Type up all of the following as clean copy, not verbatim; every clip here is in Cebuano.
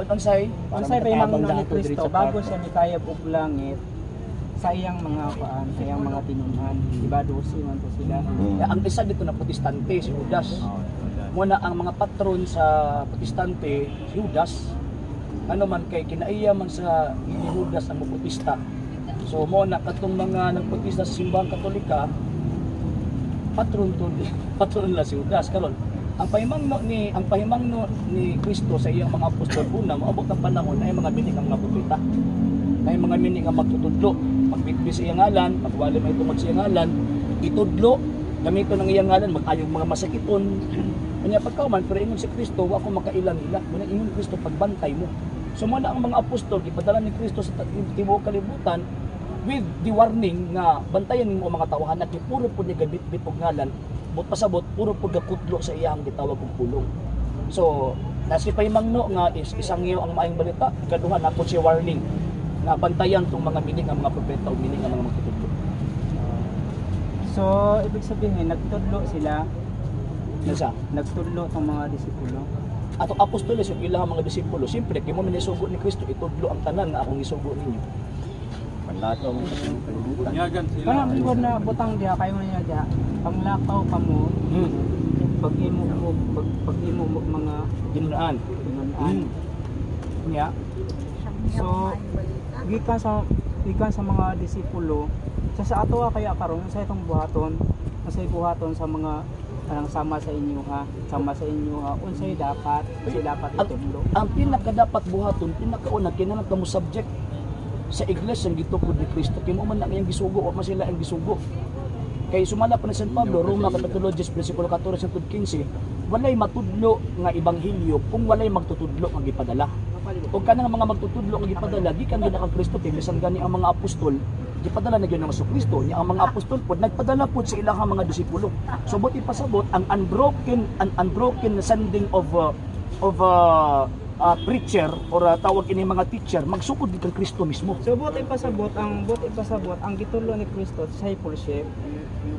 Unsay Unsay Para pahimangno makatabang ni dato diri Kristo sa bago kwarto. Siya mikayab og langit sa iyang mga kuan, sa iyang mga tinun-an? Di ba 12 man to sila? Ang isa dito na Protestante, si Judas. Muna ang mga patron sa Protestante, si Judas. Ano man kay kinaiya man sa ni Judas ang moprotesta. So mo na katong mga nagprotesta sa Simbahang Katolika, patron to patron na si Judas karon. Ang pahimangno ni Kristo sa iyang mga apostol, una, moabot ang panahon ay mga bini ang mga propeta. Na mga mini nga magtutudlo, magbitbit sa iyang ngalan, magwali may tungod sa iyang ngalan, itudlo, gamiton ang iyang ngalan, mag-ayog mga masakiton. Kanya pagkauman, pero ingon si Kristo, wa ko makailang nila. Muna ingon Kristo, pagbantay mo. So muna ang mga apostol, gipadala ni Kristo sa tibuok kalibutan with the warning nga bantayan nimo ang mga tawahan at puro pud niya gabitbit og ngalan, but pasabot puro pud gakudlo sa iyang gitawag og pulong. So nasi pahimangno nga is isang iyo ang maayong balita, ikaduha na siya warning nga bantayan tong mga mini nga mga propeta o mini nga mga magtutudlo. So ibig sabihin nagtudlo sila, Nasa nagtudlo tong mga disipulo. Ato apostoles yung ilang mga disipulo, siyempre kay mo man isugo ni Kristo, itudlo ang tanan nga akong isugo ninyo. Panlakaw mo sa kalibutan. Bunyagan sila. Kana man na butang diha kayo niya diha. Panglakaw kamo pag imo mo pag imo mo mga Ginunaan. tinun-an. Nya. So gikan sa mga disipulo sa ato kaya karon sa itong buhaton, unsay buhaton sa mga kanang sama sa inyo ha, sama sa inyo ha, unsay dapat itudlo? Ang pinakadapat buhaton, pinakauna, kinahanglan ka mo subject sa iglesia ang gitukod ni Kristo, kay mo man ang iyang gisugo, wa man sila ang gisugo. Kay sumala pa ni San Pablo, Roma kapitulo 10 bersikulo 14 hangtod 15, walay matudlo nga ebanghelyo kung walay magtutudlo nga gipadala. O kanang mga magtutudlo nga gipadala gikan gid kang Kristo, kay bisan gani ang mga apostol gipadala na gyud ng Kristo niya. Ang mga apostol pod nagpadala pod sa ilang mga disipulo. So buot ipasabot, ang unbroken sending of preacher or tawag ini mga teacher magsukod gid kang Kristo mismo. So buot ipasabot ang gitudlo ni Kristo, discipleship.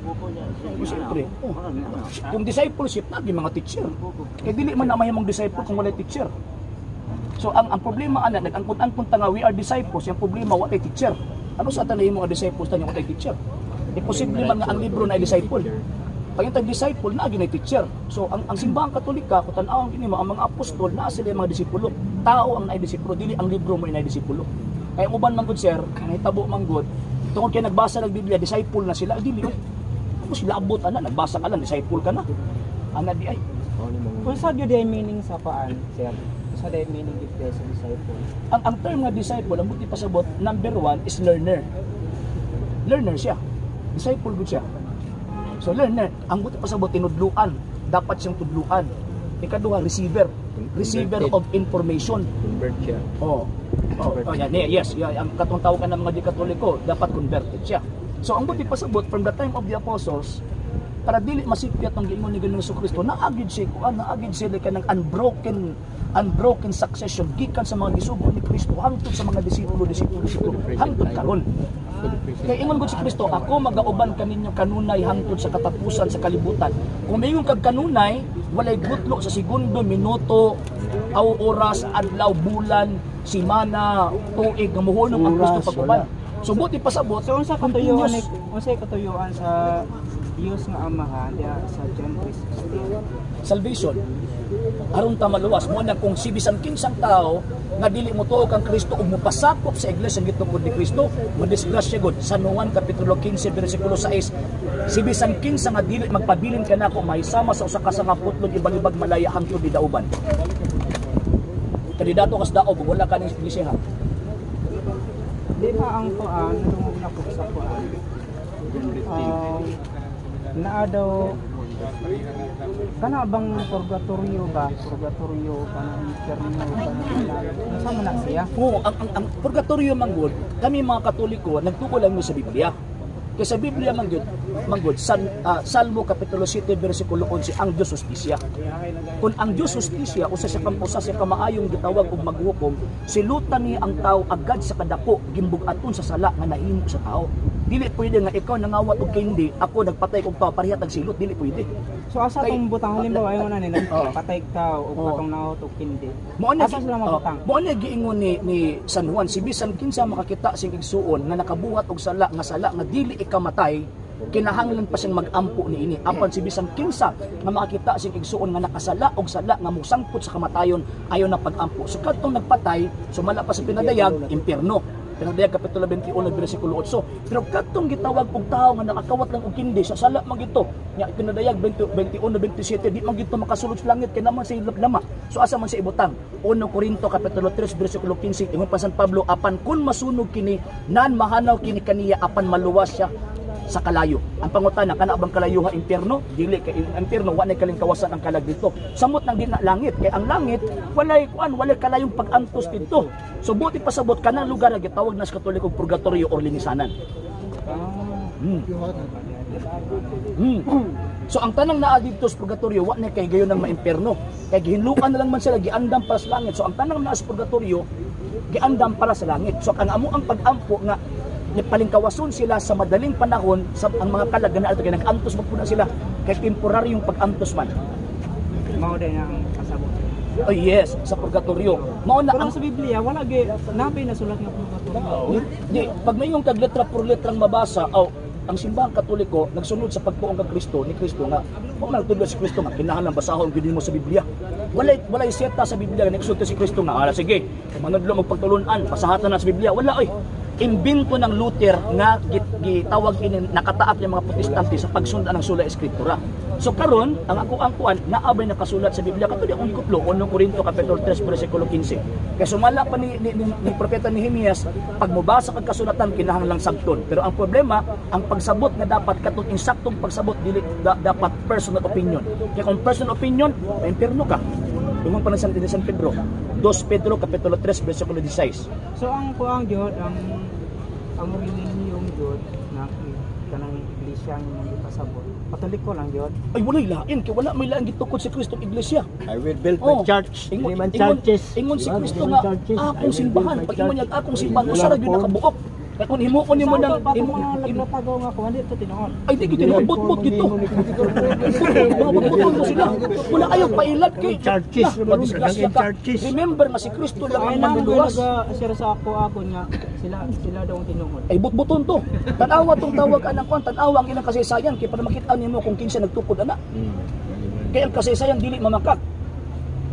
O, siyempre. Oh. Kung discipleship, nagi mga teacher. Kay dili man na mahimong disciple kung walay teacher. So ang problema ana, nag-angkon-angkon ta nga we are disciples, yung problema wa tay teacher. Ano sa tanay mo nga disciples tanyo wa tay teacher? Imposible man nga ang libro na disciple. Pag yung disciple na na teacher. So ang Simbahang Katolika, kung tan-awon kini mo ang mga apostol naa sila yung mga disipulo. Tao ang naidisipulo, dili ang libro mo ay disipulo. Kaya ang uban man gud, sir, nahitabo man gud, tungod kay nagbasa ng Biblia, disciple na sila, dili oy. Ako sila abot ana, nagbasa ka lang, disciple ka na. Ana di ay. Unsa gyud ay meaning sa paan, sir? Unsa day meaning gyud sa disciple? Ang term nga disciple, ang buti pasabot, number one is learner. Learner siya. Disciple gud siya. So learner, ang buti pasabot, tinudluan. Dapat siyang tudluan. Ikaduha, receiver. Receiver of information. Convert siya. Oh, yan, yes, yeah, ang katong tawag ng mga di Katoliko, dapat converted siya. So ang buti pasabot, from the time of the apostles, para dili masipyat ang giingon ni Ginoong Kristo, naagid siya kuan, naagid siya kanang unbroken unbroken succession gikan sa mga gisugo ni Kristo hangtod sa mga disipulo, disipulo, disipulo, hangtod karon. Kay ingon gud si Kristo, "Ako magauban kaninyo kanunay hangtod sa katapusan sa kalibutan." Kung mingon kag kanunay, walay gutlo sa segundo, minuto, aw oras, adlaw, bulan, simana, tuig nga muhunong ang Kristo Oras, pag-uban. wala. So buti pasabot, So unsa katuyuan ni continuous. unsay katuyuan sa Dios nga Amahan diha sa John 3:16? Salvation. Aron ta maluwas mo na kung si bisan kinsang tao nga dili mo tuo kang Kristo ug mopasakop sa iglesia gitukod ni Kristo, madisgrasya gud. San Juan kapitulo 15 bersikulo 6, si bisan kinsa nga dili magpabilin kanako mahisama sa usa ka sanga putlon ibalibag malaya hangtod di dauban. Kandidato kas daob, wala ka ning iglesia. Di ba ang kuan, nadungog na ko sa kuan? Naa daw kana bang purgatorio ba? Purgatorio kana, inferno kana, unsa man na siya? Oo, ang purgatorio man gud, kami mga Katoliko nagtuo lang mi sa Biblia. Kay sa Biblia man gud Salmo kapitulo 7 bersikulo 11, ang Dios hustisya. Kung ang Dios hustisya, usa siya ka maayong gitawag og maghukom, silutan niya ang tao agad sa kadako gimbug-aton sa sala nga nahimo sa tao. Dili pwede nga ikaw nangawat og candy, ako nagpatay og tao, pareha tag silot, dili pwede. So asa tong butang, halimbawa ayon na nila patay ka o katong naot og kindi. Mao na Asa sila mabutang? Mao na giingon ni San Juan, si bisan kinsa makakita sing igsuon nga nakabuhat og sala nga dili ikamatay, kinahanglan pa siyang mag-ampo niini. Apan si bisan kinsa nga makakita sing igsuon nga nakasala og sala nga mosangpot sa kamatayon, ayo na pag-ampo. So kadtong nagpatay, sumala pa sa pinadayag, impierno. Pinadayag kapitulo 21 bersikulo 8. Pero kadtong gitawag og tawo nga nakakawat lang og kindi sa sala man gito. Nya pinadayag 20, 21 27 di man gito makasulod sa langit kay naman sa lama. So asa man sa ibutang? 1 Korinto kapitulo 3 bersikulo 15, ingon pa San Pablo, apan kun masunog kini nan mahanaw kini kaniya apan maluwas siya sa kalayo. Ang pangutana, kana bang kalayo ha impyerno? Dili, kay impyerno wa nay kalingkawasan ang kalag dito. Samot nang di na langit, kay ang langit walay kuan, walay kalayong pag-antos dito. So buti pasabot kanang lugar nga gitawag na sa Katoliko purgatorio or linisanan. So ang tanang naa dito sa purgatorio wa na kay gayon ng maimpierno. Kay gihinlukan na lang man sila, giandam para sa langit. So ang tanang naa sa purgatorio giandam para sa langit. So ang amo ang pag-ampo nga palingkawason sila sa madaling panahon sa ang mga kalag na kay nag-antos magpuna sila kay temporaryong pag-antos man. Mao din ang kasabot. Oh yes, sa purgatorio. Mao na Pero ang sa Biblia wala gyud nabay nasulat nga purgatorio. Di, pag mayong kag letra por letrang mabasa, aw, ang simbahang Katoliko nagsunod sa pagtuong kag Kristo ni Kristo nga wa man nagtudlo si Kristo nga kinahanglan basahon gyud nimo sa Biblia. Walay seta sa Biblia nga nagsulti si Kristo nga ala sige, manudlo magpagtulun-an, pasahatan na sa Biblia. Wala oy. Imbento ng Luther nga gitawag ini nakataak ng mga Protestante sa pagsundan ng Sola Escritura. So karon ang ako ang kuan naabay nakasulat sa Biblia kato di akong gikutlo 1 Korinto kapitulo 3 bersikulo 15. Kay sumala pa ni propeta Nehemias, pag mobasa kag kasulatan kinahanglang sabton. Pero ang problema, ang pagsabot nga dapat katong insaktong pagsabot dili dapat personal opinion. Kay kung personal opinion, maimpierno ka. Ingon pa ng San Pedro, 2 Pedro kapitulo 3 bersikulo 16. So ang kuang jud, ang relihiyon jud na kanang iglesia nga imong gipasabot. Katoliko lang jud. Ay walay lain kay wala may lain gitukod si Kristo ang iglesia. I will build my Oh, church. Ingon, Dili man ingon, churches. ingon si Diba? Kristo Dili man nga churches. I akong will simbahan. build my Pag ingon niya church. akong simbahan, usa ra gyud nakabuok. Kay kung himuon nimo Sa nang ato pa itong mga laglatagaw nga kuan dito tinuod. Ay di gyud tinuod, bot-bot gito. Mga bot-boton mo sila. Wala ayaw pailat kay Churches, Na, madisgrasya ka. churches. Remember nga si Kristo lang Ay ang nang manluluwas. naga-share sa ako ako nga sila sila daw ang tinuod. Ay bot-boton to. Tan-awa tong tawag anang kuan, tan-awa ang ilang kasaysayan kay para makita nimo kung kinsa nagtukod ana. Kay ang kasaysayan dili mamakak.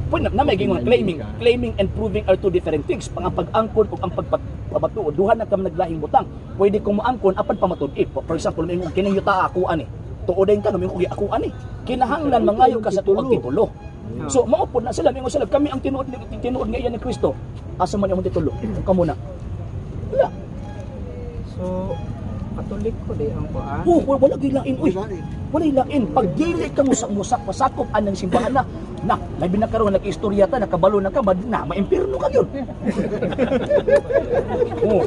Pwede na may gingon claiming, claiming and proving are two different things. Pang ang pag-angkon ug ang pagpamatuod, duha na ka naglahing butang. Pwede kong moangkon apan pamatud-i. For example, may kining yuta ako ani. Tuodayn ka nga ko ako ani. Kinahanglan mangayo ka sa tuang titulo. So mao pod na sila, mingon sila kami ang tinuod tinuod nga iya ni Kristo. Asa man imong titulo? Kamo na. Wala. So Katoliko di ang kuan. Oh, wala gyud lain oy. Wala lain. Pag dili ka musak-musak pasakop anang simbahan na. Na, labi na karon nag-istorya ta, nakabalo na ka, mad, na maimpierno ka gyud. Oh.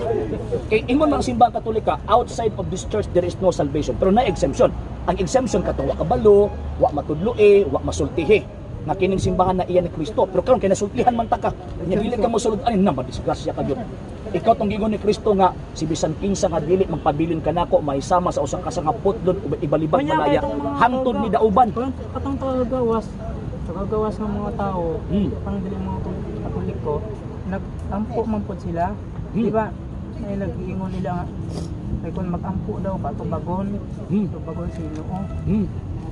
Kay ingon man ang simbahan Katolika, outside of this church there is no salvation. Pero na exemption. Ang exemption katong wa kabalo, wa matudloe, wa masultihi nga kining simbahan na iya ni Kristo. Pero karon kay nasultihan man ta ka, nya dili ka mosulod ani na madisgrasya ka gyud. Ikaw tong giingon ni Kristo nga si bisan kinsa nga dili magpabilin kanako mahisama sa usa ka nga putlon ug ibalibag Kanya, malaya katong mga hangtod ni dauban. Katong tagagawas ng mga tao, kanang dili mga Katoliko, nag-ampo man pod sila. Di ba? Ay nag-iingon nila nga ay kung mag-ampo daw ka tubagon, tubagon sa Ginoo.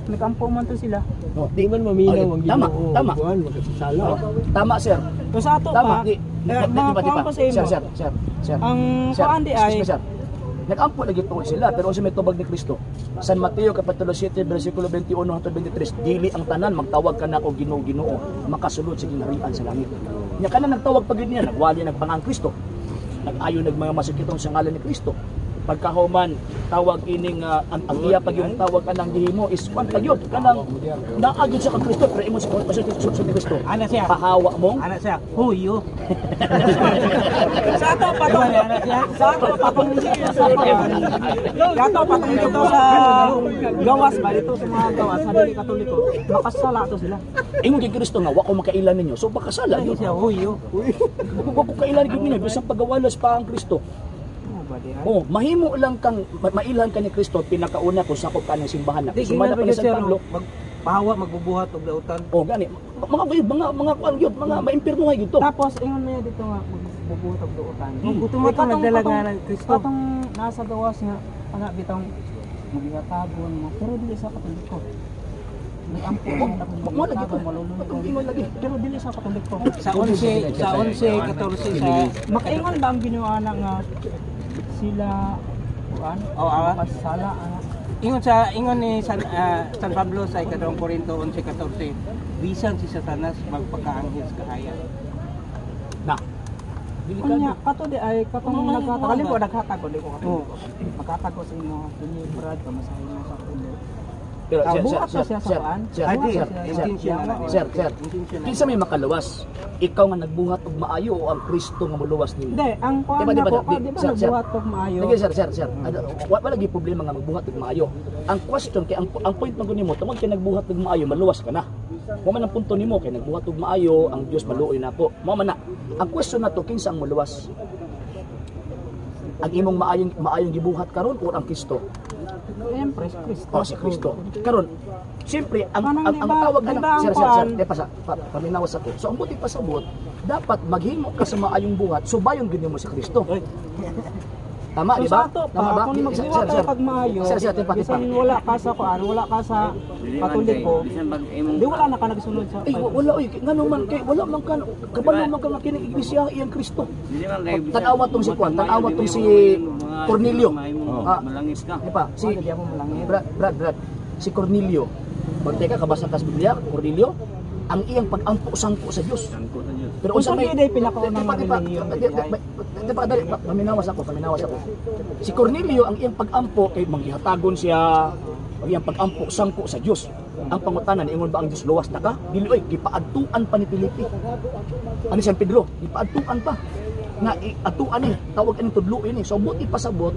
Nag-ampo man to sila. Oh. Di man maminaw Okay, ang tama, Ginoo. tama. Kuan magkasala. Oh, tama sir. So sa ato Tama. pa, Di, eh, di, mga di ba, di kuan ba? pa sa imo. Sir, sir, sir, sir. Ang Sir, kuan di excuse ay me, sir. Nag-ampo lagi tuod sila, pero unsa may tubag ni Kristo? San Mateo kapitulo 7 bersikulo 21 hangtod 23, dili ang tanan magtawag ka nako Ginoo Ginoo makasulod sa gingharian sa langit. Nya kana nagtawag pag yun niya, nagwali nagpangang Kristo. Nag-ayo nag mga masakiton sa ngalan ni Kristo. Pagkahuman tawag ining ang iya pag yung tawag anang gihimo is kwan pag yun kanang naa gyud sa kang Kristo pero ingon sa sa ni Kristo. Ana siya. Pahawa mong Ana siya, huyo. Sa ato patong sa ato patong sa ato patong dito sa gawas ba dito sa mga gawas sa dili Katoliko makasala to sila. Ingon kay Kristo nga wa ko makailan ninyo. So makasala Ay yun. siya huyo. Wa ko kailan gyud ninyo bisan pagawalas pa ang Kristo. Ano ba? ba di ay? Oh, mahimo lang kang mailhan ka ni Kristo pinakauna kung sakop ka ng simbahan na. Di Sumala gingan pa pa ni gyud San sir, Pablo. magpahawa, magbubuhat og dautan. Oh, gani. Mga mga mga mga kuan gyud, mga maimpirno gyud to. Tapos ingon niya dito nga magbubuhat og duotan. Gusto mo Eh, itong nagdala nga ng Kristo. Katong nasa gawas nga ana bitong magihatagon mo pero dili sa Katoliko. Nag-ampo Oh, mo mo lagi to. Atong ingon lagi. Pero dili sa Katoliko. Sa 11, sa 11, 14 sa Makaingon ba ang Ginoo ana nga sila kuan? Oh, awa. Masala ana. Ingon sa ingon ni San Pablo sa ikadawang Korinto 11:14, bisan si Satanas magpakaanghel sa kahaya. Na. Delikado. Kunya kato di ay katong Mga naghatag mga ko naghatag ko di ko Oo. Katoliko. Maghatag ko sa imo kini Brad pamasahe mo sa kulo. Pero Ah, sir, sir, buhat sir, na siya sa sir, kuan? sir, Ay, di, sir, sir, intention na lang. sir, sir. Intention na Kinsa may makaluwas? Ikaw nga nagbuhat og maayo o ang Kristo nga moluwas nimo? Hindi, ang kuan Diba, diba, na ko, di- di ba sir, sir. nagbuhat og maayo? Sige, sir, sir, sir. Ano, wala gyud problema nga magbuhat og maayo. Ang question kay ang point man gud nimo, tungod kay nagbuhat og maayo, maluwas ka na. Mo man ang punto nimo kay nagbuhat og maayo, ang Dios maluoy nako. Mo man na. Ang question nato, kinsa ang moluwas? Ang imong maayong maayong gibuhat karon o ang Kristo? Siyempre, si Kristo. O si Kristo. Karon, siyempre ang Kanang ang, ang di ba- tawag di na ba ang sir, sir, sir, kuan? di pa sa paminawas ako. So ang buti pasabot, dapat maghimo ka sa maayong buhat, subayon gid nimo si Kristo. Tama, So di ba? sa ato pa, Tama ba? kung Sir, magbuhat sir, ka pag maayo, Sir, sir, tipa, tipa. bisan wala ka sa kuan, wala ka sa Katoliko, di wala na ka nagsunod sa Ay, wala oy, ngano man kay wala man ka kabalo man ka nga kining iglesia iyang Kristo. Tan-awa tong si Juan, tan-awa tong si Cornelio. Ah, Malangis ka. di pa, si si di ako malangit. Brad, Brad, Brad, si Cornelio. Bantay ka, kabasa ka sa Biblia, Cornelio, ang iyang pag-ampo sangko sa Dios. Pero Unsa unsa may gyud ay pinakaunang Di pa, relihiyon, di pa, di pa, dali, paminawas ako, paminawas ako. Si Cornelio, ang iyang pag-ampo kay manggihatagon siya, ang iyang pag-ampo sangko sa Dios. Ang pangutana, niingon ba ang Dios luwas na ka? Dili oy, gipaadtuan pa ni Felipe. Ano San Pedro? Gipaadtuan pa. Nga atuan ni, tawag ani tudluin ni. So buti pasabot,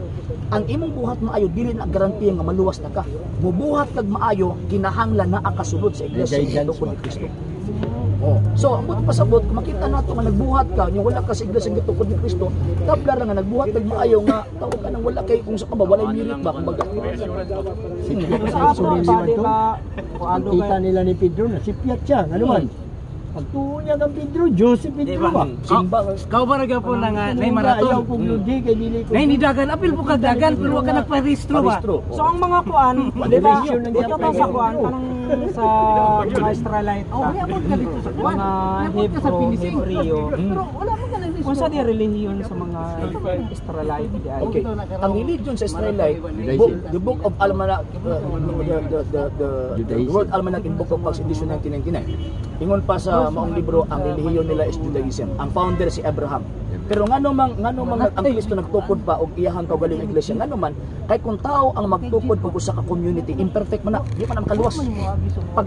ang imong buhat maayo dili na garantiya nga maluwas na ka. Mubuhat kag maayo, kinahanglan naa ka sulod sa iglesia May guidance tukod ba? ni Kristo. Oh. So, ang buti pasabot, kung makita nato nga nagbuhat ka, nya wala ka sa iglesia nga tukod ni Kristo, tabla ra nga nagbuhat kag maayo nga tawag ka nang wala kay kung sa ka ba walay merit ba kumbaga. So sa ato pa, di ba, kuan do Kita kay nila ni Pedro na sipyat siya, ano man. Pagtuo niya kang Pedro, Diyos si Pedro ba? Simba. Kau ba po na nga nay Ayaw maraton. kong lugi kay dili ko. Nay ni dagan apil po ka dagan pero wa ka nagparehistro ba. Paristro. So ang mga kuan, di ba, Relihiyon ng dito pa sa kuan, kanang sa mga Israelite, Oh, wala mo ka dito sa kuan. mga Wala ka sa Hebro, Pinising. Hebreo. Pero wala mo ka nang Unsa di relihiyon sa mga Israelite di ay? Okay. Ang religion sa Israelite, book, the Book of Almanac, the Judaism. World Almanac in Book of Acts edition 1999. Ingon pa sa maong libro, ang relihiyon nila is Judaism. Ang founder si Abraham. Pero ngano mang ang Kristo nagtukod pa og iyahang kaugalingong iglesia, ngano man kay kung tao ang magtukod og usa ka community, imperfect man na, di man na makaluwas. Pag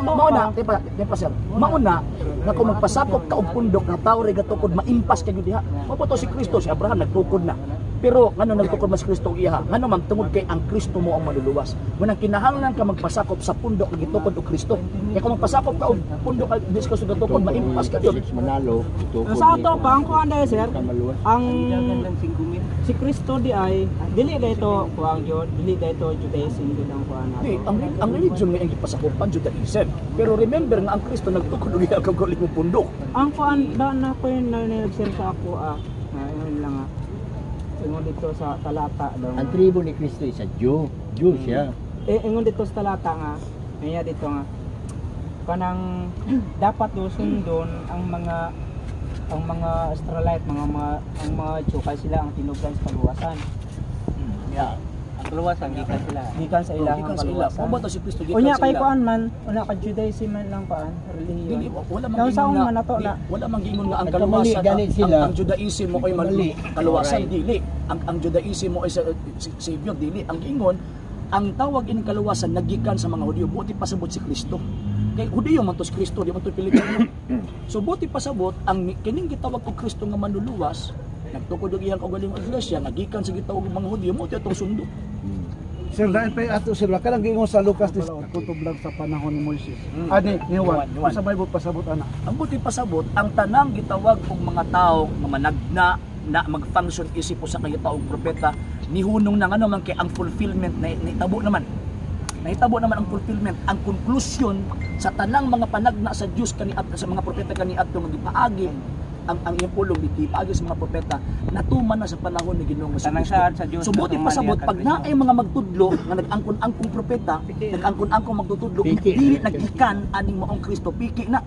mauna, di pa sir, mauna nga kung magpasakop ka og pundok nga tao ra gatukod, maimpas ka gyud diha. Mao to si Kristo, si Abraham nagtukod na. Pero ngano nagtukod man si Kristo og iyaha? Ngano man tungod kay ang Kristo mo ang maluluwas. Munang kinahanglan ka magpasakop sa pundok nga gitukod og Kristo. Kay kung magpasakop ka og pundok ka di Kristo gatukod, maimpas ka gyud. Felix Manalo, So sa ato pa, ang kuan dahil sir, Maluwas. ang si Kristo di ay dili da ito kuang jud, dili da ito Judaism jud ang kuan nato. Di, ang religion nga ang gipasakopan Judaism. Pero remember nga ang Kristo nagtukod og iyang kaugalingong pundok. Ang kuan ba na ko yun na nag-share sa ako ah, na yun lang ah. Ingon dito sa talata daw. Ang tribo ni Kristo is a Jew. Jew siya. Eh, ingon dito sa talata nga, kaya dito nga, kanang dapat do sundon ang mga Israelite, mga mga ang mga Jew kay sila ang tinugan sa kaluwasan. Yeah. Ang kaluwasan gikan sila. Gikan sa ilang Gikan ang sa ila. kaluwasan. Mao ba to si Kristo gikan Unya sa kay ila? kuan man, una kay Judaism man lang kuan, Dili, relihiyon. wala mang Naunsaon gingon nga, man nato di, na. wala mang gingon nga ang Nagkamali, kaluwasan, gani sila. ang Judaism mo ay Nagkamali. kaluwasan, dili. Ang Judaism mo ay sa, savior, dili. Ang ingon, ang tawag in kaluwasan nagikan sa mga Hudyo, buti pasabot si Kristo. Kay Hudyo man to si Kristo, di man to Pilipino. So buti pasabot ang kining gitawag og Kristo nga manluluwas, nagtukod og iyang kaugalingong iglesia, nagikan sa gitawag og mga Hudyo, mo atong sundo. Sir, lain pa yung ato sir, kanang giingon sa Lucas ni kutob lang sa panahon ni Moises. Ani ni Juan. Juan, Juan. Sa Bible pasabot ana. Ang buti pasabot, ang tanang gitawag og mga tao nga managna, na mag-function isip usa ka taong propeta, nihunong na ngano man kay ang fulfillment na nahitabo naman. Nahitabo naman ang fulfillment, ang conclusion sa tanang mga panagna sa Dios kaniadto sa mga propeta kaniadto nga gipaagi ang iyang pulong gipaagi sa mga propeta, natuman na sa panahon ni Ginoong Tanang Kristo. saad sa Dios. So buti natuman pasabot niya pag kang naay mga magtudlo nga nag-angkon-angkong propeta, nag-angkon-angkong magtutudlo, Piki. dili naggikan aning maong Kristo, piki na.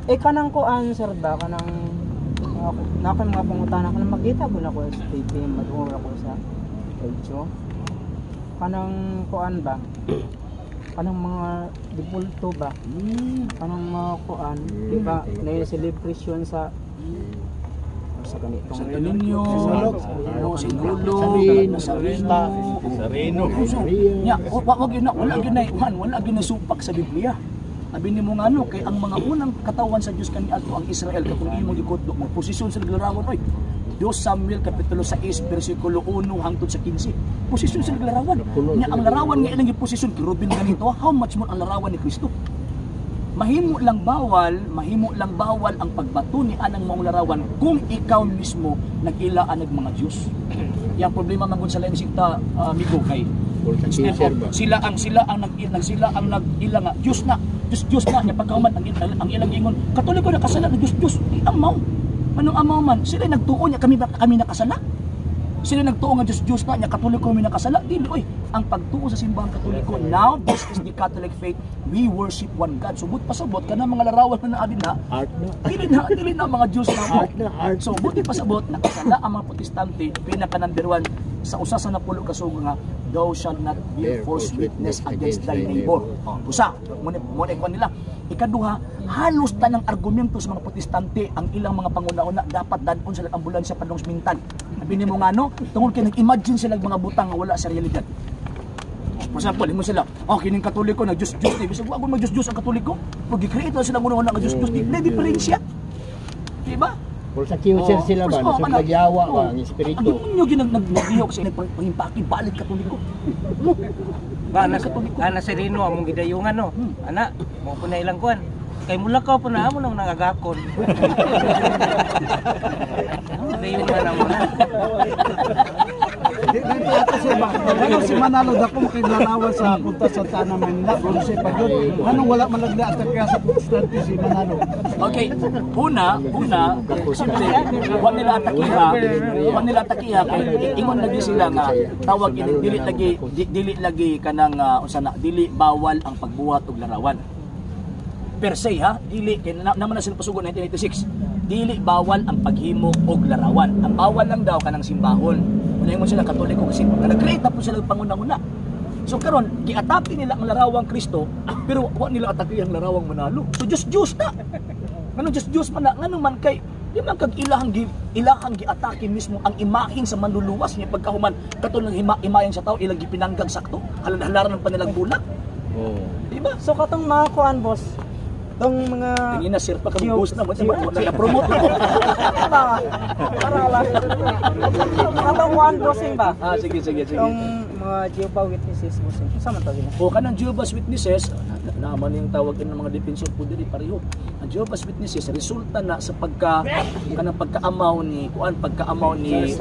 Eh kanang kuan sir ba kanang na ako mga pangutana kanang makita ko na ko sa TV, madungog ako sa radyo. Kanang kuan ba? Kanang mga dibulto ba? Kanang mga kuan, di ba? Na celebration sa ganitong Santo Niño, no, Sinulog, Sarino, Nazareno, Sarino. Nya, wag yun na, wala gyud na kuan, wala gyud na supak sa Biblia. Abi nimo nga ano kay ang mga unang katawan sa Dios kaniadto ang Israel katong imong gikutlo mo posisyon sa naglarawan oy. 2 Samuel kapitulo 6 bersikulo 1 hangtod sa 15. Posisyon sa naglarawan. Nya ang larawan nga ilang giposisyon kerubin ganito, how much more ang larawan ni Kristo? Mahimo lang bawal ang pagbato ni anang maong larawan kung ikaw mismo nag-ila anag mga Diyos. Yang problema man gud sa lain sikta amigo kay sila ang nag-ila nga Diyos na, Diyos Diyos na nya pagkahuman ang ilang ingon Katoliko nakasala na Diyos Diyos, di amaw. Manong amaw man sila nagtuo nya kami nakasala. Sila nagtuo nga Diyos Diyos na nya Katoliko mi nakasala, dili oy. Ang pagtuo sa simbahang Katoliko, now this is the Catholic faith, we worship one God. Subot pasabot kana mga larawan na naa din na Art na. Dili na mga Diyos na mo. Art na, art. So buti pasabot nakasala ang mga Protestante, pinaka number 1 sa usa sa napulo ka sugo nga thou shalt not bear false witness against thy neighbor. Oh, usa mo ni nila. Ikaduha, halos tanang argumento sa mga Protestante ang ilang mga panguna-una dapat dadon sila ang ambulansya padung sa mental. Abi nimo nga no, tungod kay nag-imagine sila mga butang nga wala sa realidad. For example, imo sila, oh kining Katoliko nag Diyos Diyos ni, bisag wa mag Diyos Diyos ang Katoliko. Pag gi-create na sila una-una nga Diyos Diyos, di na diferensya. Di ba? Por sa accuser sila ba, Oh, sa nagyawa ba ang espiritu. Ang demonyo ginag naglihok sa nagpangimpaki balik Katoliko. Ba na ana Sereno among gidayungan no. Ana, mo po na ilang kuan. Kay mulakaw po na amo nang nagagakon. Gidayungan amo na. Di pa ato sir ba. Ano si Manalo dako mo kay larawan sa punta sa Santa Ana Manila, bronze pa gyud. Anong wala man lagda atake sa Protestante si Manalo? Okay, una, siyempre, wa nila atakiha kay ingon lagi sila nga tawag ini dili lagi kanang unsa na dili bawal ang pagbuhat og larawan. Per se ha, dili kay naman na sila pasugo 1986. Dili bawal ang paghimo og larawan. Ang bawal lang daw kanang simbahon. Una ingon sila Katoliko kasi nag-create na po sila og panguna-una. So karon giatake nila ang larawang Kristo pero wa nila atake ang larawang Manalo. So Diyos Diyos na. Ngano Diyos Diyos man na, ngano man kay di man kag ilahang giatake mismo ang imahin sa manluluwas niya pagkahuman katong imayan sa tao ilang gipinanggang sakto halal-halaran ng panilang bulak. Oh. Di ba? So katong mga kuan boss, tong mga tingin na sir pa kami boss na mo na promote ako. Para lang. Katong kuan bossing ba? Ah, sige. Tong mga Jehovah Witnesses bossing. Unsa man to sila? O kanang Jehovah's Witnesses, naman yung tawag ng mga defensor po diri pareho. Ang Jehovah's Witnesses resulta na sa pagkaamaw ni kuan, pagkaamaw ni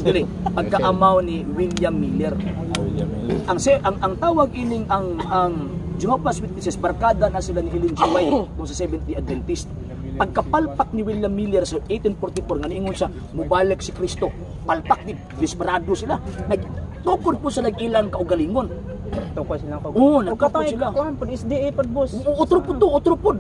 dili, pagkaamaw ni William Miller. Ang tawag ining ang Jehovah's Witnesses barkada na sila ni Ellen G. White kung sa Seventh-day Adventist. Pagkapalpak ni William Miller sa 1844 nga niingon siya mubalik si Kristo. Palpak ni desperado sila. Nagtukod po sa ilang kaugalingon. Tukod sila ko. Oo, nagtukod sila. Kuan pod SDA pod boss. Otro pod to, otro pod.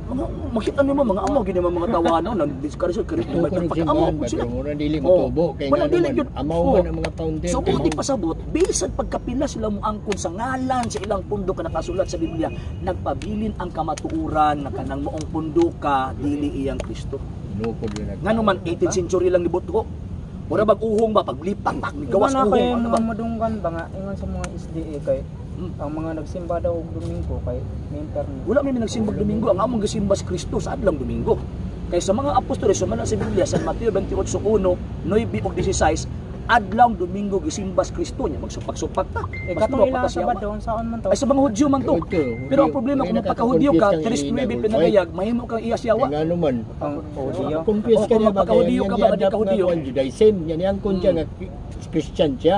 Makita nimo mga amaw gini mga tawano nang discourage kay pagkaamaw pod sila. Mura dili motubo kay wala dili gyud. Amaw man ang mga founder. So buti pasabot, bisan pagkapila sila moangkon sa ngalan sa ilang pundo ka nakasulat sa Biblia, nagpabilin ang kamatuoran na kanang moong pundo ka dili iyang Kristo. Ngano man 18th century lang nibutho. Mura bag uhong ba paglipak pak gawas uhong ano ba? Madunggan ba nga ingon sa mga SDA kay ang mga nagsimba daw og Domingo kay member ni. Wala may nagsimbag Domingo, ang among gisimba si Kristo sa adlong Domingo. Kay sa mga apostoles sumala sa Biblia sa Mateo 28:1, 9 ug 16, Adlaw Domingo gisimbas Kristo niya magsupak-supak ta. Eh, Mas katong duha pa ilang ta siya. Sabado, unsaon man to? Ay sa mga Hudyo man to. Hudyo, Pero ang Hudyo. problema kung Kaya magpakahudyo ka, nakaka-confuse kang 3:9 ina, pinadayag, mahimo kang iya siyawa. Nga naman. Ang Hudyo. Confused O, ka kung niya ba? magpakahudyo ka ba, di ka Hudyo? Judaism. Yan ang kun siya nga Christian siya.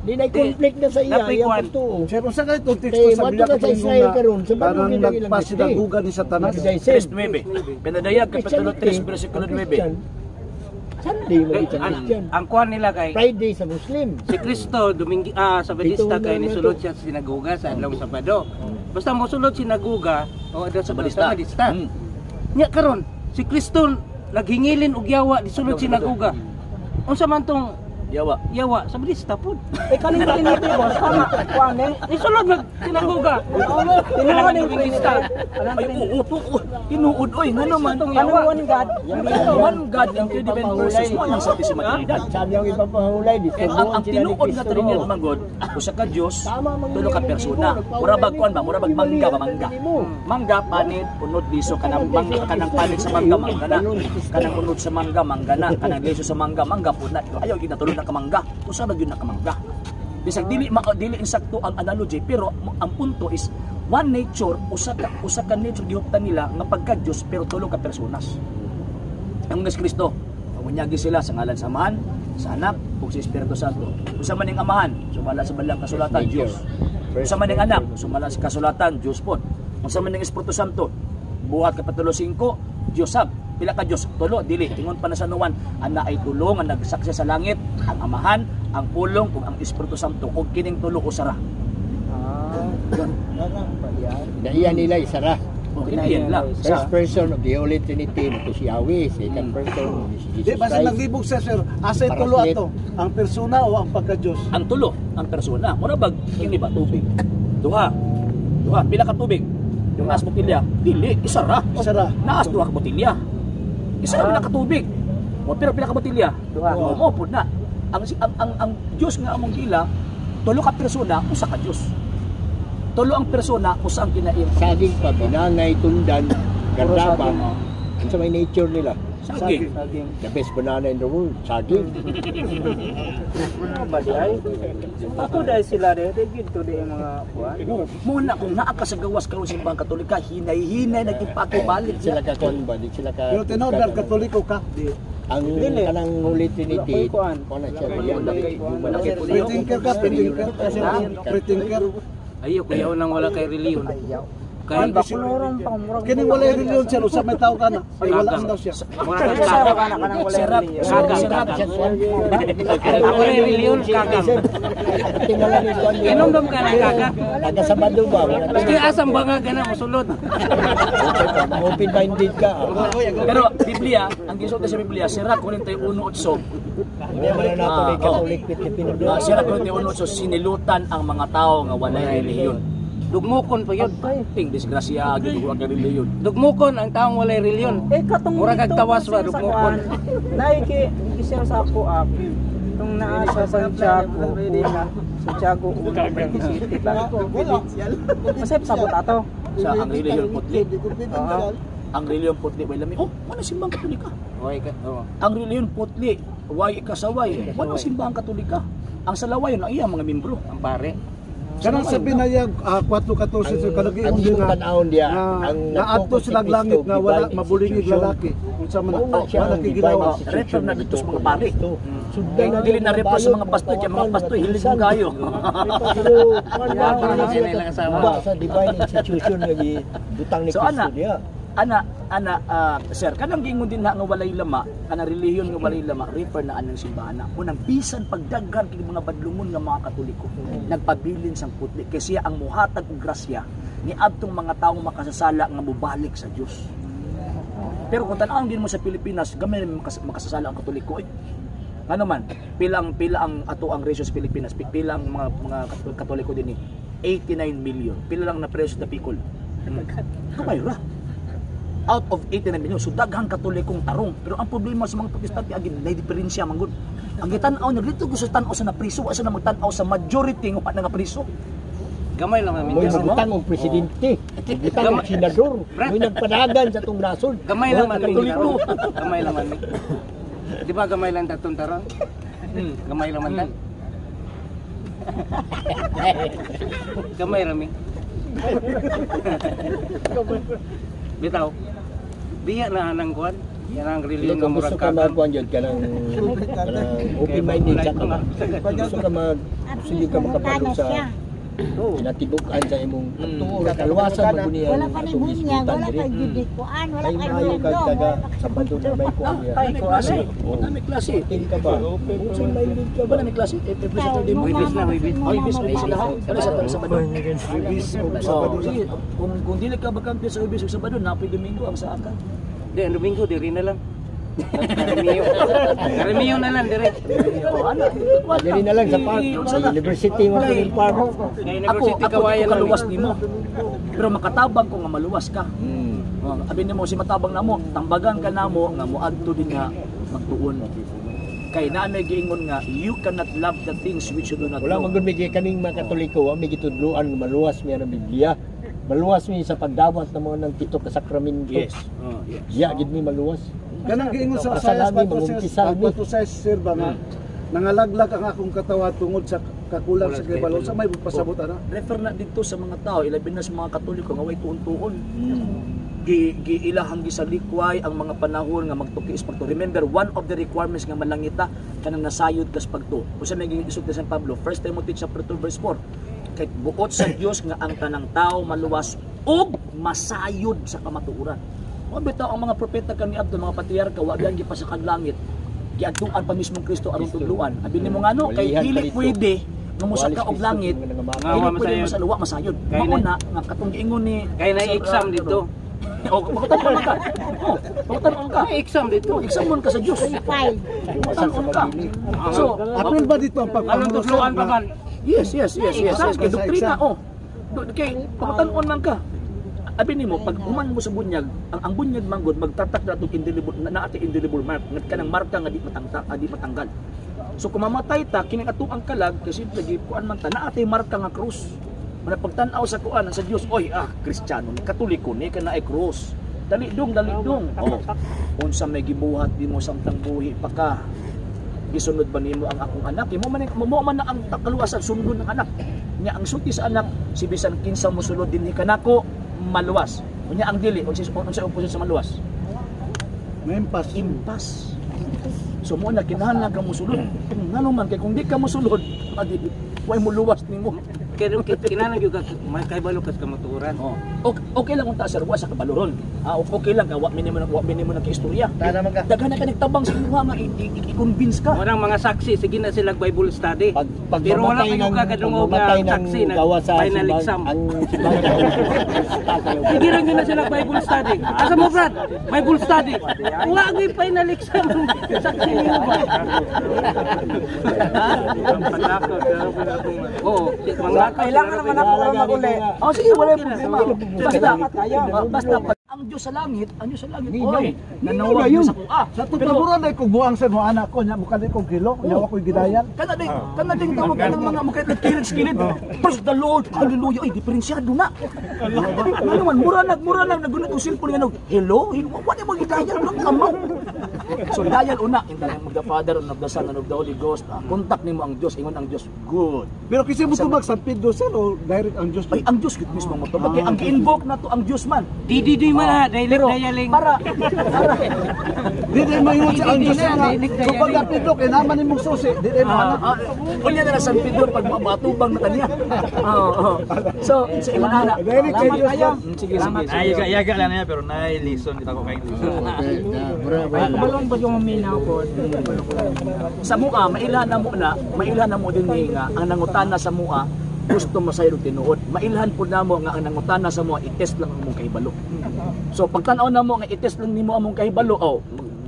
Di na conflict na sa iya, Napay iyang kwan. pagtuo. Sir, unsa kay itong teksto Kay sa wato Biblia na sa Israel karon, sa parang bagong ilang nagpasinagugan ni Satanas? Judaism. 3:9. Pinadayag kapitulo 3 bersikulo 9. Christian. Sunday mo Eh, sa ang, Christian. ang kuan nila kay Friday sa Muslim. si Kristo Domingo Sabadista Ito, kay ano, nisulod ito. siya sa sinagoga sa adlaw Sabado. Basta mosulod sinagoga o adlaw Sabado Sabadista. Sabadista. Nya karon si Kristo naghingilin og yawa nisulod sinagoga. Unsa man tong Yawa. yawa Sabadista pud. Eh, kaning Trinity, boss. Tama. Kuan eh. Nisulod nag sinagoga. Tinuod yung Trinity. Ay, oo, oo, tinuod oy, ngano man. Kanang one God. One God ang three different persons mo ang Santissima Trinidad. Sabi ang ipapahulay, Eh, ang tinuod nga Trinidad man God, usa ka Dios, tulo ka persona. Mura bag kuan ba, mura bag mangga ba mangga. Mangga panit, unod liso kanang mangga, kanang panit sa mangga mangga na. Kanang unod sa mangga mangga na, kanang liso sa mangga mangga pud na. Ayaw gid na ka mangga. Usa ra gyud na ka mangga. Bisag dili ma dili insakto ang analogy pero ang punto is one nature usa ka nature gihuptan nila nga pagka Dios pero tulo ka personas. Ang Nes Kristo, pamunyagi sila sa ngalan sa Amahan, sa Anak, ug sa Espiritu Santo. Usa man ning Amahan, sumala sa balang kasulatan Dios. Usa man ning Anak, sumala sa kasulatan Dios pod. Unsa man ning Espiritu Santo, buhat kapitulo 5, Dios sab. Pila ka Dios? Tulo, dili. Ingon pa na sa Nuwan, ana ay tulo nga nagsaksi sa langit, ang Amahan, ang Pulong ug ang Espiritu Santo ug kining tulo usara. Naiya nila isara. O kini yan lang. First person of the Holy Trinity, ito si Yahweh. Second person, si Di Jesus ba sa Christ. naglibog siya, sir? Asa tulo Paraclete. ato? Ang persona o ang pagka-Diyos? Ang tulo, ang persona. Mura bag kini ba tubig? Duha. Duha, pila ka tubig? Yung naas botilya, dili, isa ra. Isa ra. Naas duha ka botilya. Isa ra pila ka tubig. O pero pila ka botilya? Duha. O mo pud na. Ang Dios nga among gila, tulo ka persona, usa ka Dios. Tulo ang persona, usa ang kinain. Saging pa, binangay, tundan, gardaba. Ang sa may nature nila. Saging. Saging. The best banana in the world, saging. Ano ba di ay? Ato dahil sila de, di gid to di ang mga kuan. Muna kung naa ka sa gawas karon sa simbahang Katolika, hinay-hinay nagipakibalik Di sila ka kon ba, di sila ka... Pero tinood dahil Katoliko ka. Ang Dili. kanang Holy Trinity, Wala ko'y kuan. kuan na siya. Wala kay puliyo. Prethinker ka, prethinker. Prethinker. Ayo kuyaw nang wala kay reliyon. Kay Kuan ba koloron pa murag. Kining wala reliyon, sir. Usa may tao ka na. Ay, wala ang daw siya. mura kag Sa kagang. kana kanang wala Sirap, reliyon. sirap, sirap. Ako rin reliyon kagang. Tingala ni kuan. Inom ka ng kagang. Taga Sabado ba? Wala ka. Maski asang banga ka na mosulod. Open-minded ka. Pero Biblia, ang gisulti sa Biblia, Sirach 41:8. Hindi man na nato ni Catholic Filipino. Sirach 41:8 sinilutan ang mga tao nga walay relihiyon. Dugmukon pa yun. Ting disgrasya gyud wa kay relihiyon. Dugmukon ang taong walay reliyon. Eh katong Murag kag dito, tawas ba, sa dugmukon. kuan. Naiki gisir sa ako ah. Itong naa sa Santiago una, Santiago una, Brgy City ba? Masayop sabot ato. Sa ang relihiyon putli. Oo. Ang relihiyon putli way lami. Oh, wala simbang Katolika. Okay ka. Oo. Ang relihiyon putli, way ikasaway. Wala simbang Katolika. Ang salawayon ang iyang mga membro. Ang pare. Kanang sa binayag, 4:14, sir, Ang kanagiyon din imong na tan-awon diya, na ang naadto nagfocus si sila Kristo, langit nga wala divine mabulingig institution. lalaki. Unsa man Mao na siya wala ang kay divine ginawa. institution Refer na dito sa mga pare. Sundan na Dili na refer sa mga pastor, kay mga pastor hilig mo kayo. Pero kuan ba Parang na sila sila asawa. ba sa divine institution nga gibutang ni So, Kristo ana, diya. Ana, sir, kanang gingon din na nga walay lama, kanang relihiyon nga walay lama, refer na anang simbahan na. Unang bisan pagdaghan kini mga badlungon nga mga Katoliko, nagpabilin sang putli kay siya ang muhatag og grasya ni adtong mga tawo makasasala nga mobalik sa Dios. Pero kung tan-awon din mo sa Pilipinas, gamay na makasasala ang Katoliko eh. Ano man, pila ang ato ang ratio sa Pilipinas, pila ang mga Katoliko din eh. 89 million. Pila lang na presyo na Bicol. Gamay ra. Out of 89 million. So daghang Katolikong tarong. Pero ang problema sa mga Protestante agin na diferensya man gud. Ang gitan-aw na dito gusto tan-aw sa napriso, wa sa na magtan-aw sa majority nga wa na nga priso. Gamay lang namin. Mo'y magbutang og presidente, magbutang og senador, mo'y nagpadagan sa atong nasod. Gamay lang man mi. Katoliko. Gamay lang man mi. Di ba gamay lang tatong taron? Gamay lang man ta. Gamay rami. Bitaw. Biya na anang kuan. Yan ang Dili reliyon kung nga gusto murag ka kakan. magkuan jud kanang kanang open-minded sa ka ba? Gusto ka mag sige ka makapalo sa kinatibuk-an sa imong pagtuo, kaluwasan man guni Wala ang pa ni atong bunyag, gisgutan wala diri. pa gyud kuan, wala Kay pa maayo kag dong, taga wala pa sa Sabado na may kuan niya. May klase. Wala may klase. Open ka ba? Open-minded ka ba? Wala may klase. Every Saturday mo. Wibis na, wibis. Oh, ibis may sila ha. Wala sa Sabado. Wibis o Oh, Sabado. sige, kung dili ka bakante sa Webes ug Sabado, napoy Domingo ang sa akan. Di, ang Domingo, diri na lang. Karamiyo. Karamiyo na lang, dire. Oh, ana. Diri na lang sa park, sa university mo sa park. Kay Ako, University ako Kawayan ko lang. kaluwas nimo. Pero makatabang ko nga maluwas ka. Oh, abi nimo si matabang namo, tambagan ka namo nga moadto din nga magtuon. Kay naa may giingon nga you cannot love the things which you do not Wala know. man gud may kaming mga Katoliko, wa may gitudloan nga maluwas mi ang Biblia. Maluwas mi sa pagdawat ng mga ng pito ka sakramento. Yes. Oh, yes. Diya gid mi maluwas. Kanang giingon sa Asa Isaias nami, mangumpisal mi. 46 sir ba nga nangalaglag ang akong katawan tungod sa kakulang sa kahibalo sa may pasabot ana. Refer na dito sa mga tao, ilabi na sa mga Katoliko nga way tuon-tuon. Gi giilahang gisalikway ang mga panahon nga magtuki is pagto. Remember, one of the requirements nga malangita kanang nasayod kas pagto. Usa may giisog ni San Pablo, 1 Timothy chapter 2 verse 4. Kay buot sa Dios nga ang tanang tao maluwas ug masayod sa kamatuoran. Mao bitaw ang mga propeta kani adto, mga patriarka, wa gyud gipasakag langit. Giadtuan pa mismong Kristo aron tudluan. Abi nimo ngano kay Walihan pa dili dito. pwede nga mosaka Walis og langit, Kristo, mga nangamaka. Nga, dili wa pwede masayod. masaluwa masayod. Kay Mao na nga katong giingon ni Kay na Sir, exam dito. O, pagkataon ka. Oh, pagkataon ka. May exam dito. Oh, exam ka sa Diyos. File. Pagkataon ka. So, Apil ba dito ang Anong pagpangulo tudloan pa man? yes. Kay Sa doktrina, exam. oh. Kay pagkataon man ka. Abi nimo pag human mo sa bunyag, ang bunyag manggod magtatak na atong indelible na, na ati indelible mark, nga kanang marka nga di matangta, di matanggal. So kung mamatay ta kining ato ang kalag kasi lagi kuan man ta na ati marka nga krus. Mana pagtan-aw sa kuan sa Dios, oy ah Kristiyano ni Katoliko ni kana ay krus. Dali dong, dali dong. Oh. Unsa may gibuhat nimo samtang buhi pa ka? Gisunod ba nimo ang akong anak? Imo man mo man na ang kaluwasan sundon ng anak. Nya ang sulti sa anak si bisan kinsa mosulod dinhi kanako maluwas. Unya ang dili unsa unsa opposite sa maluwas? May impas. Impas. So mo na kinahanglan ka mosulod. Ngano man kay kung di ka mosulod, adi way mo luwas nimo. Kaya kinahanglan gyud ka may kahibalo kas kamatuoran. Oh. Okay, okay lang unta sir, wa sa kabaloron. Ah, okay lang ka wa minimo na istorya. Daghan na ka nagtabang sa imuha nga i-convince ka. Walang mga saksi, sige na sila Bible study. Pag pag Pero wala mamatay kayo ng kakadungog pag mamatay nga ng saksi na gawa sa final simbahan, exam. ang simbahan Sige rin yun na sila Bible study. Asa mo, Brad? Bible study. Wala ang final exam. Saksi niyo ba? Ha? Oo. Kailangan naman ako ron maguli. Oh, sige, wala yung problema. Basta, basta pag ang Diyos sa langit, ang Diyos sa langit, oy, nanawag yun. niya sa kuha. Sa tutaburo na ko buang sa mo anak ko nya mukha ko kilo nya wa koy gidayan. Kana din tawag ka ng mga mukha nagkilig kilid. Praise the Lord, hallelujah. Ay, diferensyado na. Ano naman, mura na, nagunod ang cellphone nga nag, hello, hello, wala mo gidayal, wala kamaw. So, dayal una, in the name of the Father, and of the Son, and of the Holy Ghost, contact nimo ang Diyos, ingon ang Diyos, good. Pero kasi mo tubag San Pedro sir o direct ang Diyos. Ay, ang Diyos, gud mismo mo to. Kay ang gi-invoke na to ang Diyos man. DDD man ha, direct Pero, dialing. para, Di di maingon sa ang Diyos nga. Kung pag Pedro kay naman imong susi, di di mo anak. Unya na lang San Pedro pag matubang na kanya. Oo, oo. So, sa imong ana. Direct kay Diyos. Sige, sige, sige. Ay, yaga lang na yan, pero nailison kita ko kay Kabalong ba yung maminaw ko? Sa mua, mailhan na mo na, mailhan na mo din ni nga ang nangutana sa mua gusto masayod og tinuod. Mailhan pud namo nga ang nangutana sa mua i-test lang ang among kahibalo. So pagtan-aw namo nga i-test lang nimo among kahibalo, oh,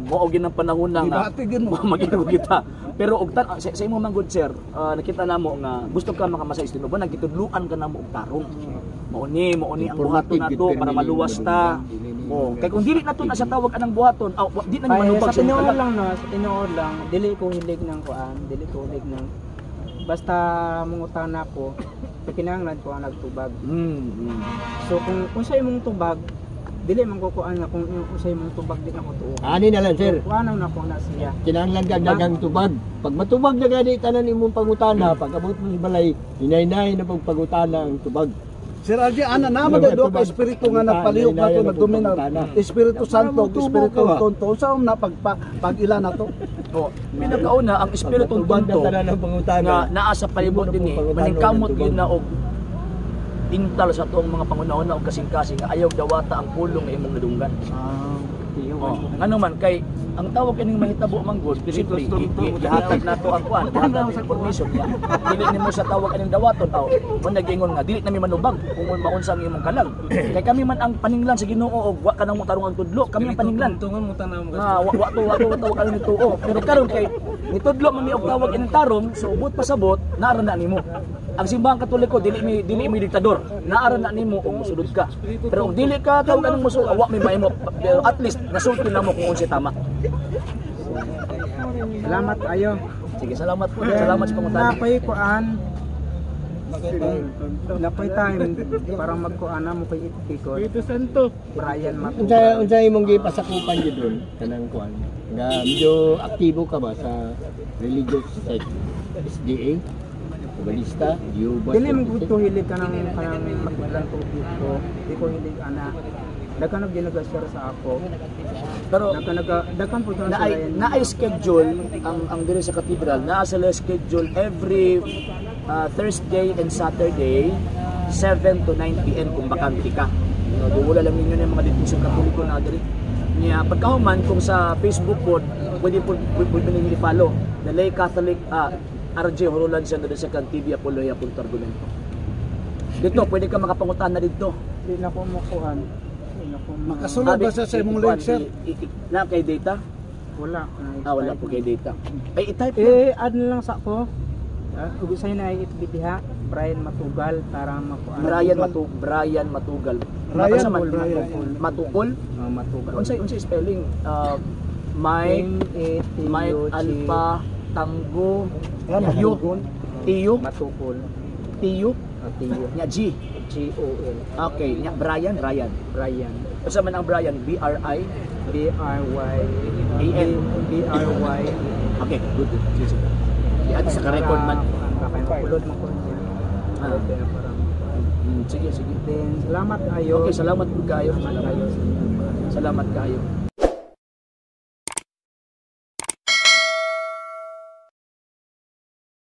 mao gyud ang panahon na nga Gibati gyud mo. mag kita. Pero og tan sa imo man good sir, nakita namo nga gusto ka makamasay sa tinuod, nagitudluan ka namo og tarong. Mao ni ang buhaton nato para maluwas ta. Oh, kay kung dili nato na sa tawag anang buhaton, aw, di na ni Ay, manubag sa sa tinuod imong lang no, sa tinuod lang, dili ko hilig ng kuan, dili ko hilig ng basta mangutana ko, kinahanglan ko ang nagtubag. So kung unsa imong tubag, Dili man ko kuan nga kung usay mong tubag di ako tuo. Ani na lang, sir. Kuan na ko na siya. Kinahanglan kag daghang tubag. Pag matubag na gani tanan imong pangutana, pag abot mo sa balay, hinahinay na pag pangutana ang tubag. Sir RJ, ana naman daw duha ka espiritu nga nagpalihok na to, nagdominar. Espiritu Santo, Espiritu Tonto. Unsa na pag-ila na to? Oh, pinakauna ang Espiritu Matubag na Tonto tanan ang pangutana. nga naa sa palibot Imo na dinhi, pong pangutana maningkamot ng gyud na og intal sa tuong mga pangunahon og kasing-kasing nga ayaw dawata ang pulong nga imong nadunggan. Oh, ngano man kay ang tawag kining mahitabo man gud, simply gihatag nato ang kuan, gihatag ang information niya. Dili nimo sa tawag aning dawaton aw mo nag-ingon nga dili nami manubag kung maunsa ang imong kalag. Kay kami man ang paninglan sa Ginoo og wa kanang mo tarong ang tudlo, kami ang paninglan. Tungon mo tanaw mo. Nga wa wa to wa to wa tawag aning tuo. Pero karon kay nitudlo man mi og tawag ining tarong, so ubot pasabot naara na nimo. Ang simbahang Katoliko dili mi diktador. Naara na nimo og mosulod ka. Pero kung dili ka tawag anong mosulod, wa may mahimo. Pero at least nasulti na mo kung unsay tama. Salamat ayo. Sige, salamat po. Salamat sa pangutana. Napoy kuan. Napoy time parang magkuan na mo kay ikot. Espiritu Santo. Brian Matu. Unsa imong gipasakupan gyud ron kanang kuan? Nga medyo aktibo ka ba sa religious sect? SDA? Balista? Jehovah's Dili man Witnesses? gud ko hilig kanang kanang magbulan ko ko. Di ko hilig ana. Daghan og ginaga-share sa ako. Pero Daghan naga daghan po na ay naay schedule ang diri sa cathedral, naa sila schedule every Thursday and Saturday 7 to 9 PM kung bakante ka. No, duwala lang ninyo ng mga detention Katoliko na diri. Niya pagkahuman kung sa Facebook po pwede po pwede ninyo i-follow the Lay Catholic RJ Horolan siya na sa TV Apologia punto argumento. Dito pwede ka makapangutan na dito. Di na ko makuan. Di na ko Makasulod ba siya sa imong link, sir? Na kay data? Wala. Ah, wala po kay data. Ay, i-type lang. Eh, add na lang sa ako. Ug usay na FB diha, Brian Matugal para makuan. Brian Matugal. Brian, Unsa man? Brian. Matukol? Oh, Matugal. Unsay spelling? Mike M A T U Mike G Alpha Tango Ah, Yo Tiyo Matukol. Tiyo Oh, T U nya G. G O L. Okay, nya Brian Brian. Brian. Unsa man ang Brian? B R I B R Y A N. B R Y. Okay, good. Sige, sige. Di ato sa ka-record man. Makulod man ko niya. Ah. Okay, para Sige, sige. Then salamat ayo. Okay, salamat po kayo. Salamat Salamat. ayo. Salamat kayo.